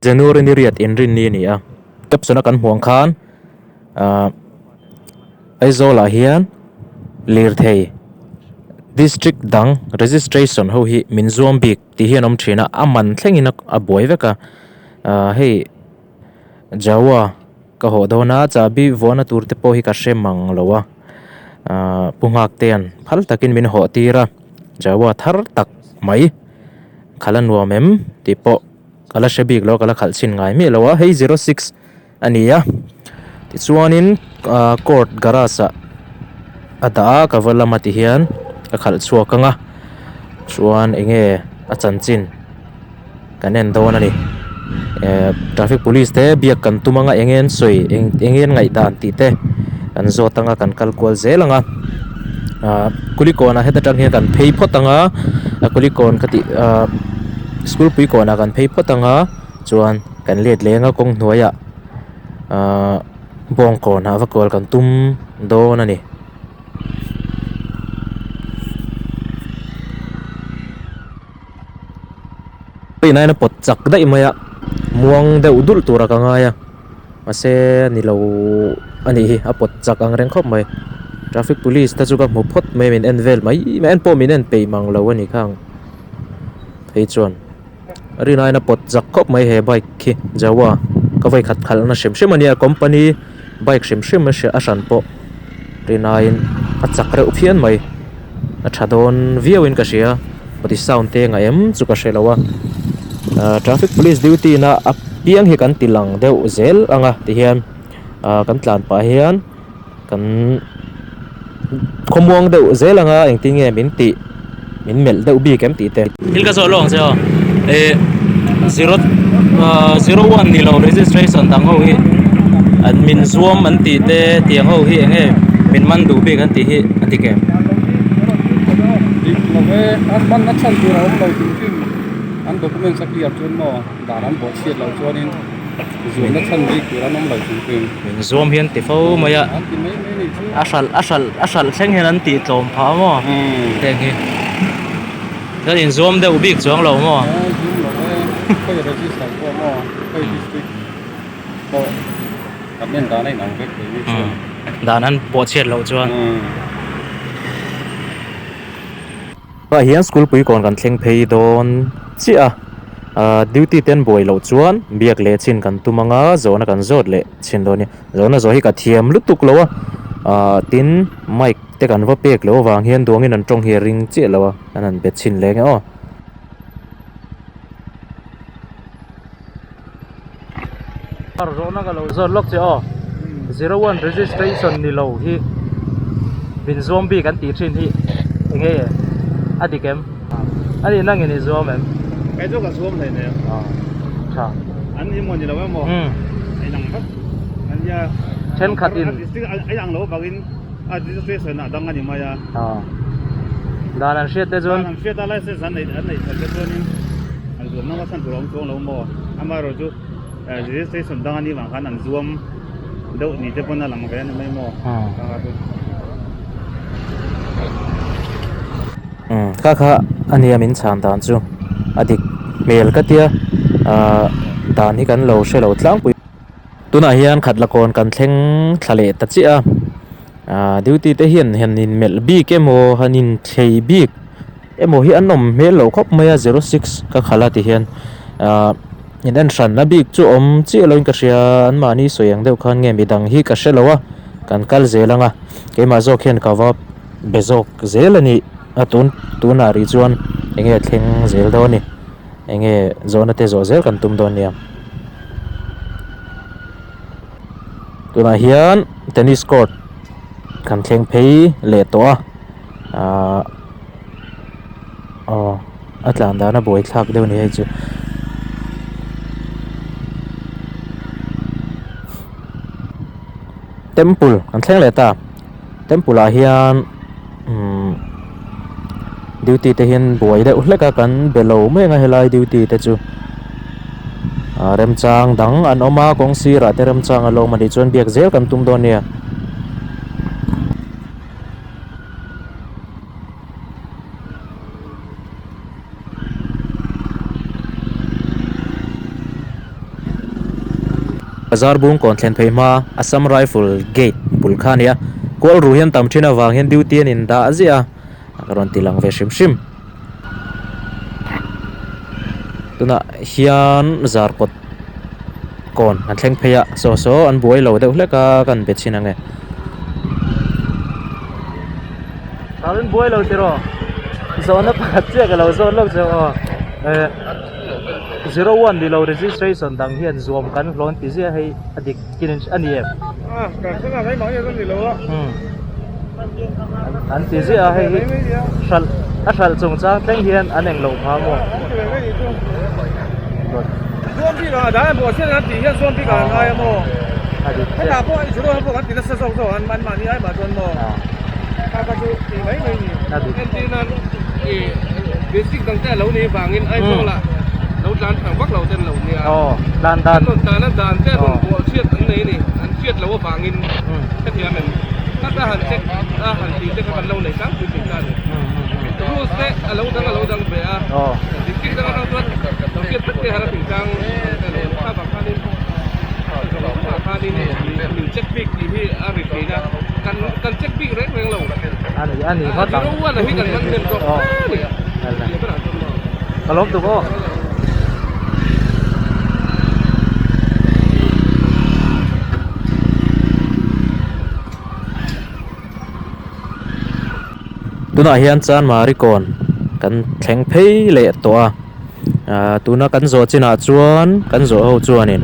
January ni riat inrinni a ni a, caption a kan hmuh ang khan ahh Aizawl ah hian lirthei district dang registration ho hi min zuam bik tih hi an awm thin a, a man thlengin a buai vek a, ahh hei Jawa ka hawh dawn a chahbi vuahna tur te pawh hi ka hre mang lo a, ahh pu nghak te an phal takin min hawh tir a, Jawa thar tak mai khalh a nuam em tih pawh. Ka la hre bik lo a ka la khalh chhin ngai miah lo a hei 06 a ni a tichuanin ah court garage ah a dah a ka va lama ti hian ka khalh chhuak ang a chuan eng nge a chanchin kan en dawn a ni eh traffic police te biak kan tum ang a eng nge an sawi eng eng nge an ngaihdan tih te kan zawt ang a kan kal kual zel ang a ah kulikawn ah heta tang hian kan phei phawt ang a a kulikawn ka tih ah. School pui kawnah kan phei phawt ang a chuan kan let leng a kawng hnuaiah ahh bawngkawnah va kual kan tum dawn a ni. Rinaiin a pawt chak daih mai a muang deuh dulh tura ka ngai a mahse ni lo a nih hi a pawt chak ang reng khawp mai traffic police te chu ka hmu phawt mai min en vel mai mai en pawh min en peih mang lo a ni khang. Phei chuan rinaiin a pawt chak khawp mai he bike khi Jawa ka vawi khat khalhna hrim hrim a nia company bike hrim hrim a a hran pawh rinaiin a chak reuh phian mai a tha dawn viau in ka hria body sound te engah em chu ka hre lo a ah traffic police duty na a piang hi kan ti lang deuh zel ang a tihian ah kan tlan pah hian. Kan khawmuang deuh zel anga engtin nge min tih min melh deuh bik em tih te. Thil ka zawh lawk ang che aw eh zero ah zero one ni lo registration dang ho hi an min zuam an tih te tiang ho hi eng nge min man duh bik an tih hi a dik em? Dik lo e an man na chhan tur a awm lo hrim hrim an documents a clear chuan maw dan an bawh chhiat loh chuanin. Zuamna chhan bik tur an awm lo chung pawhin. Min zuam hian ti fo mai a. An ti mai mai ni chu. A hralh a hralh a hralh thleng hian an tih tlawm phah maw? Heng hi. Chuan in zuam deuh bik chuang lo maw? Aw zuam lo e. Khawi register pawh maw? Khawi district pawh kan en dan a inang vek thei ni chuan. Dan an pawh chhiat loh chuan. Tah hian school pui kawn kan thleng phei dawn chiah a ahh duty te an buai loh chuan biak leh chin kan tum ang a zawhna kan zawt leh chin dawn a ni zawhna zawh hi ka thiam lutuk lo a ahh tin mic te kan va pek loh avang hian duangin an tawng hi a ring chiah lo a an han bet chhin leng e aw. Zawhna ka lo zawt lawk che aw 01 registration ni lo hi min zuam bik an tih thin hi eng nge a dik em a nih nang in i zuam em kei chu ka zuam hlei nen aw tha an ni maw ni lo emaw a inang vek an nia thenkhat in a inang lo avangin a registration a dang a ni mai a aw dan an hriat te chuan dan an hriat a license an neih an neih that te chuanin an zuam na chhan tur a awm chuang lo maw amaherawhchu registration dang a nih vang khan an zuam deuh ni te pawn a lang ve a ni mai maw umm kha kha a nia min chhan dan chu a dik hmel ka tia ahh dan hi kan lo hre lo tlangpui. Tunah hian khatla kawn kan thleng thla leh ta chiah a ahh duty te hian han inmelh bik emaw han inchei bik emaw hi an awm hmel loh khawp mai a 06 ka khalh a ti hian ahh in en hranna bik chu awm chiah loin ka hria an mahni sawi ang deuh khan nge midang hi ka hre lo a kan kal zel ang a keimah zawk hian ka va be zawk zel a ni a tun tunah rih chuan eng nge thleng zel dawn a ni eng nge zawhna te zawh zel kan tum dawn nia. Tunah hian tennis court kan thleng phei leh tawh a ahh aw a tlan dan a buai thlak deuh a ni hei chu. Temple kan thleng leh ta temple ah hian umm duty te hian buai deuh hlek a kan be lo mai ang a helai duty te chu ah remchang dang an awm a kawng sirah te remchang a lo awm a nih chuan biak zel kan tum dawn nia. Bazar bung kawn thlen phei hma Assam Rifle gate bul kha a ni a, kual ru hian tam thin avang hian duty an indah ziah a, ka rawn ti lang ve hrim hrim. Tunah hian zarkawt kawn an thleng phei a, saw saw an buai lo deuh hlek a ka han be chhin ang e. Thau in buai lo tiraw? Zawhna pakhat chiah ka lo zawt lawk che aw. Eh 01 ni lo registration dang hian zuam kan hlawn ti ziah hei a dik kin a ni em? Ah, kan hre mai mai a ni lo a. Hmm. An ti ziah a hei hi hralh a hralh chungchang thleng hian an eng lo phah maw? Zuam bik ah dan an buah chian an tih hian zuam bik ah an ngai a maw? Hetah pawh zero ho pawh kan ti nasa zawk zawk an mahni ai mah chuan maw? Kha kha chu tih mai mai ni. Entir nan district dang te a lo nih vangin Aizawl ah lo tlan thang vak lo te an lo nia. Tlan dan. An rawn tlan a dan te rawn buah chhiat an nei a ni. An chhiat loh avangin hetiang em khat a han check a han tih te kha kan lo nei tlangpui thin ta a ni. Rules te a lo dang a lo dang ve a. District dang atang chuan lo hriat vek te har a thingtlang kha vang khanin zawng zawngah khanin min check bik tih hi a ri theih a kan kan check bik reng reng lo a ni a ni ngawt ang zero one a hi kan man hnem zawk hle a ni ka lawm tuk aw. Tunah hian Chanmari kawn kan thleng phei leh tawh a ahh tuna kan zawh chinah chuan kan zawh ho chuanin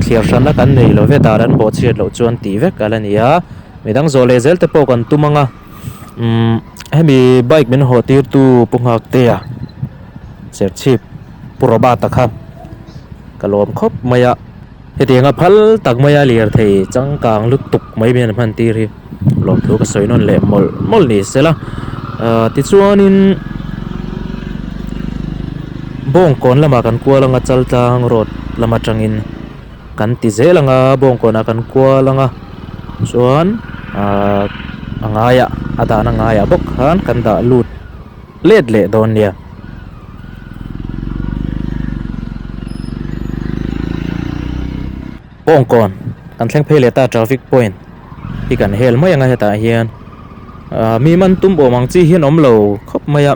thliar hranna kan nei lo ve dan an bawhchhiat loh chuan tih vek a la ni a midang zawh leh zel te pawh kan tum ang a umm hemi bike min hawh tir tu Pu Nghaktea Serchhip Pu Robert-a kha ka lawm khawp mai a. Hetianga phal tak maia lirthei changkang lutuk mai hian hman tir hi lawmthu ka sawi nawn leh mawlh mawlh ni sela ahh tichuanin bawngkawn lamah kan kual anga chaltlang road lam atangin kan ti zel anga bawngkawnah kan kual anga chuan ahh a ngaiah a dahna ngaiah bawk khan kan dah lut. Let leh dawn nia. Bawngkawn kan thleng phei leh ta traffic point hi kan hel mai anga hetah hian ah mi man tum awm ang chi hian awm lo khawp mai a.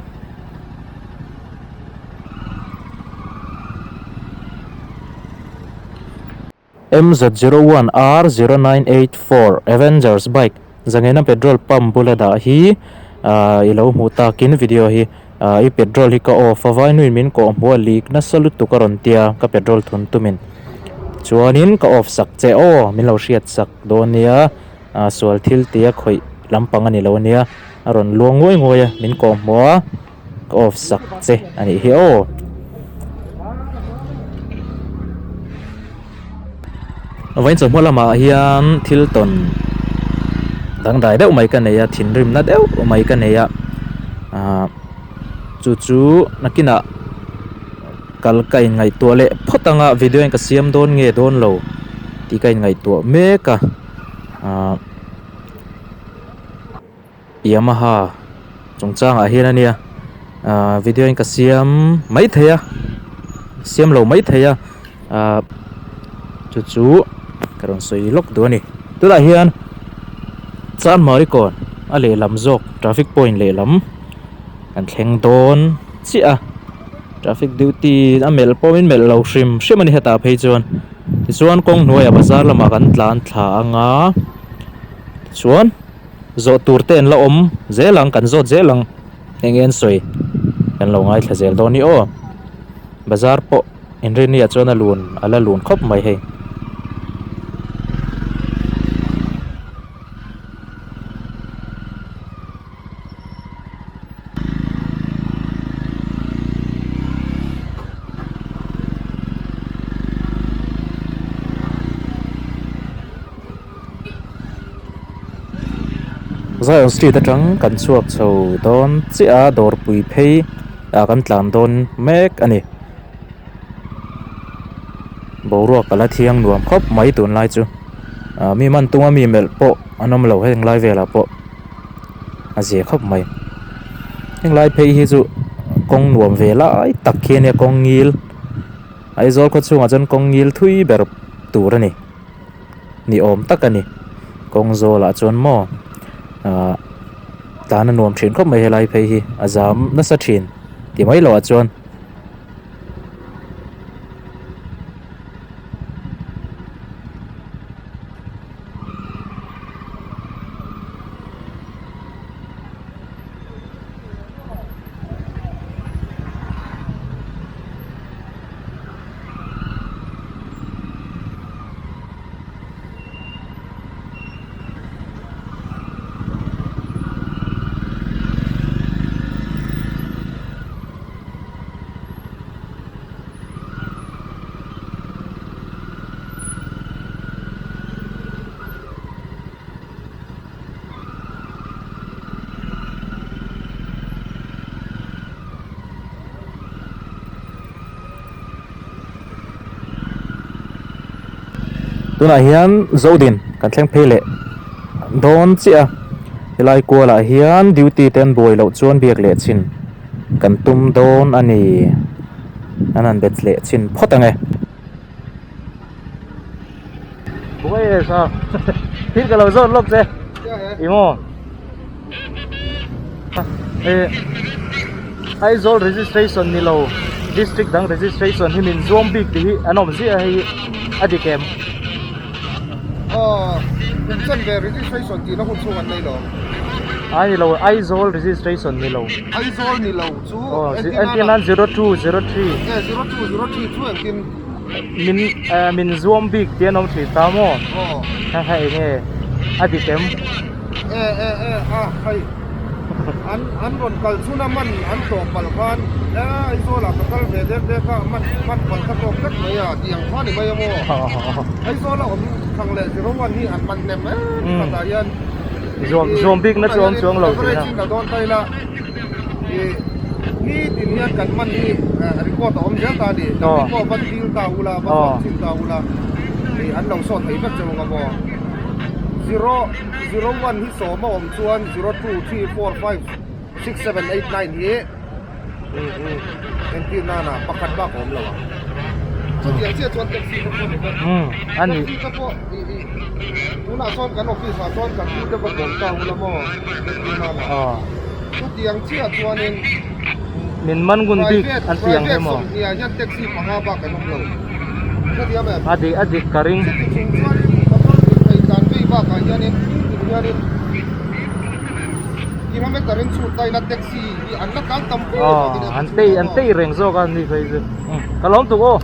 MZ01R0984 Avengers bike zangena petrol pump bula dah hi ahh i lo hmuh takin video hi ahh i petrol hi ka off a vainuin min kawh hmuh a leak nasa lutuk a rawn tia ka petrol thun tumin chuanin ka off sak che aw min lo hriat sak dawn nia ahh sual thil tia khawih lampang a ni lo ania a rawn luang nguai nguai a min kawh hmuh a. Ka off sak che a nih hi aw. Vawiin chawhma lamah hian thil tawn dangdai deuh mai ka nei a thinrimna deuh mai ka nei a ah chu chu nakinah kal ka inngaihtuah leh phawt anga video in ka siam dawn nge dawn lo tih ka inngaihtuah mek a ah. Yamaha chungchangah hian a nia ahh video in ka siam mai thei a siam lo mai thei a ahh chu chu ka rawn sawi lawk duh a ni tunah hian Chanmari kawn a lehlam zawk traffic point lehlam kan thleng dawn chiah a traffic duty a melh pawhin melh lo hrim hrim a ni hetah phei chuan tichuan kawng hnuaiah bazar lamah kan tlan thla anga tichuan. Zawh tur te an la awm zel ang, kan zawt zel ang eng nge an sawi kan lo ngaithla zel dawn hi aw. Bazar pawh inrinni ah chuan a lun a la lun khawp mai hei. Zion street atang kan chhuak chho dawn chiah a dawrpui phei ah kan tlan dawn mek a ni boruak a la thiang nuam khawp mai tunlai chu ah mi man tung a mi melh pawh an awm lo heng lai velah pawh a zia khawp mai heng lai phei hi chu kawng nuam ve lai tak khi a nia kawng ngil Aizawl khaw chhungah chuan kawng ngil thui ber tur a ni. ni awm tak a ni kawng zawlah chuan maw ahh tlan a nuam thin khawp mai helai phei hi a zam nasa thin ti mai loh ah chuan. Tunah hian Zodin kan thleng phei leh dawn chiah a helai kualah hian duty te an buai loh chuan biak leh chhin kan tum dawn a ni an han bet leh chhin phawt ang e. Buai e sa thil ka lo zawt lawk che i maw e Aizawl registration ni lo district dang registration hi min zuam bik tih hi an awm ziah a hei a dik em? Aw kum chen ve registration tihna hun chhung an nei lo. A ni lo Aizawl registration ni lo. Aizawl ni lo chu entir nan 02 03. E 02 03 chu engtin. Min min zuam bik tih an awm thin ta maw? Aw. Kha kha eng nge a dik em? E e e a hei an an rawn kal chhun a man an tawh palh khan e Aizawl ah ka kal ve dek dek a man man palh ka tawk vek mai a tih ang kha ni mai a maw? Aizawl a awm thang leh 01 hi an man hnem em khatah hian Zuam zuam bik na chu awm chuang lo tih na. Average in la dawn ta ila. Ih nitin hian kan man hi record a awm zel ta a ni. Nangni pawh va dil ta ula, va zawt chin ta ula ih an lo sawt thei vek che anga maw. Zero zero one hi sawm a awm chuan zero two three four five six seven eight nine hi engtir nana pakhat bak a awm lo ang. Chutiang chiah chuan taxi te pawh ni bawk. Taxi te pawh ih ih tunah sawn kan office ah chuan kan pu te va bawm ta ula maw engtir nana. Chutiang chiah chuanin min man ngun bik an ti ang private emaw. Sawmhnih ah hian taxi panga bak an awm lo. Hrethiam em? A dik a dik ka ring. Chuti chung chuanin motor lirthei tlan vei bakah hianin nitin hianin kilometer in chhut daihna taxi hi an la tlan tam hle Aw an tei an tei reng zawk a ni phei chu. Ka lawm tuk aw.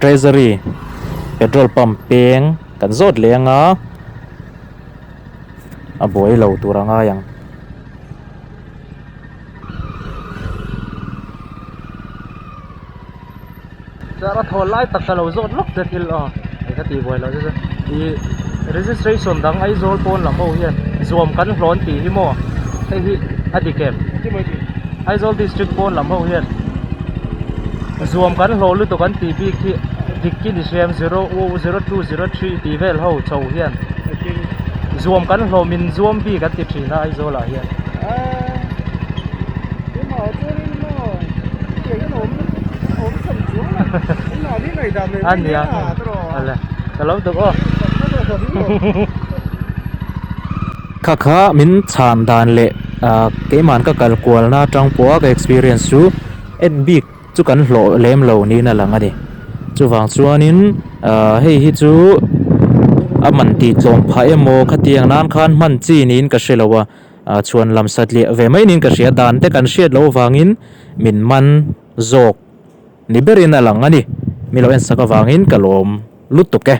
Treasury petrol pump peng kan zawt leh anga a buai lo tur a ngai ang. Chuan a thawl lai tak ka lo zawt lawk che thil aw eng ka tih buai loh che chu ih registration dang Aizawl pawn lam ho hian zuam kan hlawn tih hi maw hei hi a dik em Aizawl district pawn lam ho hian zuam kan hlawh lutuk an tih bik hi dik hi ni hrem zero 0203 tih vel ho chho hian zuam kan hlawh min zuam bik an ti thin a Aizawl ah hian. A nia ale ka lo tuk aw Kha kha min chhan dan leh ah keimah ka kal kualna atang pawha ka experience chu en bik chu kan hlawh lem lo niin a lang a ni chuvang chuanin ah hei hi chu a man tih tlawm phah emaw khatiang nan khan hman chi niin ka hre lo a. Ah chhuan lam satliah ve mai niin ka hria dan te kan hriat loh avangin min man zawk ni berin a lang a ni mi lo en sak avangin ka lawm lutuk e.